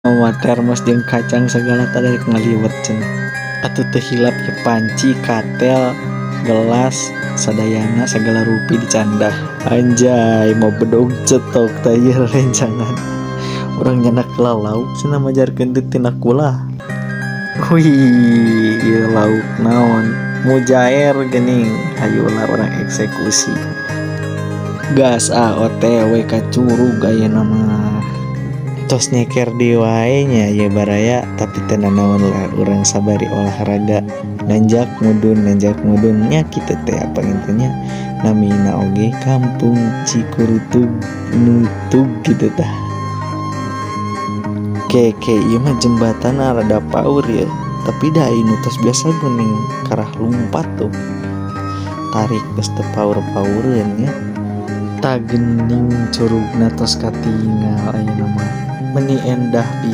Mawa termos jeung kacang segala tadi rek ngaliwet cenah. Atuh teu hilap ye panci, katel, gelas, sadayana sagala rupi dicandak. Anjay, mau bedog cetok tah ieu rerencangan. Urang nyandak heula lauk cenah, majarkeun teh tina kulah. Wih, ieu lauk naon? Mujair geuning. Hayu lah urang eksekusi. Gas ah, OTW ka curug ayeuna mah. Tos nyeker deui wae nya ieu baraya, tapi teu nanaon lah, urang sabari olahraga, nanjak mudun nya kitu teh panginten nya, namina oge Kampung Cikurutug Nutug kitu tah. Ke ke ieu mah jembatanna rada paur ye, tapi da nu tos biasa geuning karah lumpat tuh. Tarik geus teu paur-paureun nya. Tah, geuning curugna tos katingal ayeuna mah. Meni endah pisan.